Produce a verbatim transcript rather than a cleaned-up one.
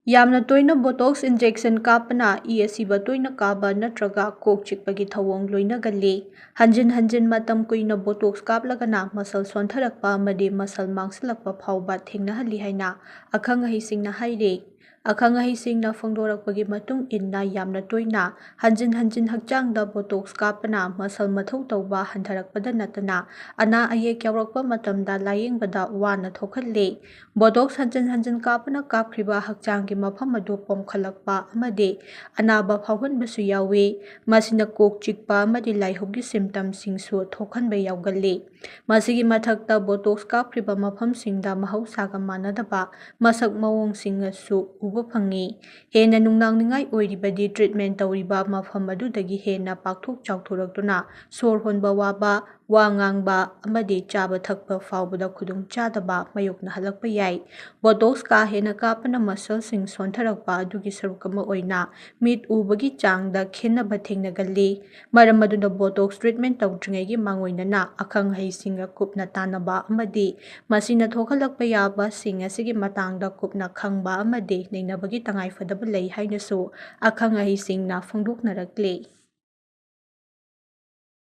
ꯌꯥꯝꯅ ꯇꯣꯏꯅ Botox injection ꯀꯥꯞꯄꯅ E ꯑꯁꯤꯕ ꯇꯣꯏꯅ ꯀꯥꯕ ꯅꯠꯇ꯭ꯔꯒ ꯀꯣꯛ ꯆꯤꯛꯄꯒꯤ ꯊꯧꯑꯣꯡ ꯂꯣꯏꯅꯒꯜꯂꯤ꯫ ꯍꯟꯖꯤꯟ ꯍꯟꯖꯤꯟ ꯃꯇꯝ ꯀꯨꯏꯅ ꯕꯣꯇꯣꯛꯁ ꯀꯥꯞꯂꯒꯅ ꯃꯁꯜ ꯁꯣꯟꯊꯔꯛꯄ ꯑꯃꯗꯤ ꯃꯁꯜ ꯃꯥꯡꯁꯤꯜꯂꯛꯄ ꯐꯥꯎꯕ ꯊꯦꯡꯅꯍꯜꯂꯤ ꯍꯥꯏꯅ ꯑꯈꯪ ꯑꯍꯩꯁꯤꯡꯅ ꯍꯥꯏꯔꯤ꯫ ꯑꯈꯪ ꯑꯍꯩꯁꯤꯡꯅ ꯐꯣꯡꯗꯣꯔꯛꯄꯒꯤ ꯃꯇꯨꯡ ꯏꯟꯅ, ꯌꯥꯝꯅ ꯇꯣꯏꯅ ꯍꯟꯖꯤꯟ ꯍꯟꯖꯤꯟ ꯍꯛꯆꯥꯡꯗ ꯕꯣꯇꯣꯛꯁ ꯀꯥꯞꯄꯅ ꯃꯁꯜ ꯃꯊꯧ ꯇꯧꯕ ꯍꯟꯊꯔꯛꯄꯗ ꯅꯠꯇꯅ ꯑꯅꯥ ꯑꯌꯦꯛ ꯌꯥꯎꯔꯛꯄ ꯃꯇꯝꯗ ꯂꯥꯌꯦꯡꯕꯗ ꯋꯥꯅ ꯊꯣꯛꯍꯜꯂꯤ꯫ ꯕꯣꯇꯣꯛꯁ ꯍꯟꯖꯤꯟ ꯍꯟꯖꯤꯟ ꯀꯥꯞꯄꯅ ꯀꯥꯞꯈ꯭ꯔꯤꯕ ꯍꯛꯆꯥꯡꯒꯤ ꯃꯐꯝ ꯑꯗꯨ ꯄꯣꯝꯈꯠꯂꯛꯄ ꯑꯃꯗꯤ ꯑꯅꯥꯕ ꯐꯥꯎꯍꯟꯕꯁꯨ ꯌꯥꯎꯏ꯫ ꯃꯁꯤꯅ ꯀꯣꯛ ꯆꯤꯛꯄ ꯑꯃꯗꯤ ꯂꯥꯏꯍꯧꯒꯤ ꯁꯤꯝꯇꯝꯁꯤꯡꯁꯨ ꯊꯣꯛꯍꯟꯕ ꯌꯥꯎꯒꯜꯂꯤ꯫ ꯃꯁꯤꯒꯤ ꯃꯊꯛꯇ, ꯕꯣꯇꯣꯛꯁ ꯀꯥꯞꯈ꯭ꯔꯤꯕ ꯃꯐꯝꯁꯤꯡꯗ ꯃꯍꯧꯁꯥꯒ ꯃꯥꯟꯅꯗꯕ ꯃꯁꯛ ꯃꯑꯣꯡꯁꯤꯡꯁꯨ ꯎꯕ ꯐꯪꯏ꯫ ꯍꯦꯟꯅ ꯅꯨꯡꯅꯥꯡꯅꯤꯡꯉꯥꯏ ꯑꯣꯏꯔꯤꯕꯗꯤ ꯇ꯭ꯔꯤꯠꯃꯦꯟ ꯇꯧꯔꯤꯕ ꯃꯐꯝ ꯑꯗꯨꯗꯒꯤ ꯍꯦꯟꯅ ꯄꯥꯛꯊꯣꯛ ꯆꯥꯎꯊꯣꯔꯛꯇꯨꯅ ꯁꯣꯔ ꯍꯣꯟꯕ ꯋꯥꯕ, ꯋꯥ ꯉꯥꯡꯕ ꯑꯃꯗꯤ ꯆꯥꯕ ꯊꯛꯄ ꯐꯥꯎꯕꯗ ꯈꯨꯗꯣꯡꯆꯥꯗꯕ ꯃꯥꯌꯣꯛꯅꯍꯜꯂꯛꯄ ꯌꯥꯏ꯫ ꯕꯣꯇꯣꯛꯁ ꯀꯥ ꯍꯦꯟꯅ ꯀꯥꯞꯄꯅ ꯃꯁꯜꯁꯤꯡ ꯁꯣꯟꯊꯔꯛꯄ ꯑꯗꯨꯒꯤ ꯁꯔꯨꯛ ꯑꯃ ꯑꯣꯏꯅ ꯃꯤꯠ ꯎꯕꯒꯤ ꯆꯥꯡꯗ ꯈꯦꯟꯅꯕ ꯊꯦꯡꯅꯒꯜꯂꯤ꯫ ꯃꯔꯝ ꯑꯗꯨꯅ ꯕꯣꯇꯣꯛꯁ ꯇ꯭ꯔꯤꯠꯃꯦꯟ ꯇꯧꯗ꯭ꯔꯤꯉꯩꯒꯤ ꯃꯥꯡꯑꯣꯏꯅꯅ ꯑꯈꯪ ꯑꯍꯩꯁꯤꯡꯒ ꯀꯨꯞꯅ ꯇꯥꯟꯅꯕ ꯑꯃꯗꯤ ꯃꯁꯤꯅ ꯊꯣꯛꯍꯜꯂꯛꯄ ꯌꯥꯕꯁꯤꯡ ꯑꯁꯤꯒꯤ ꯃꯇꯥꯡꯗ ꯀꯨꯞꯅ ꯈꯪꯕ ꯑꯃꯗꯤ ꯅꯩꯅꯕꯒꯤ ꯇꯉꯥꯏꯐꯗꯕ ꯂꯩ ꯍꯥꯏꯅꯁꯨ ꯑꯈꯪ ꯑꯍꯩꯁꯤꯡꯅ ꯐꯣꯡꯗꯣꯛꯅꯔꯛꯂꯤ꯫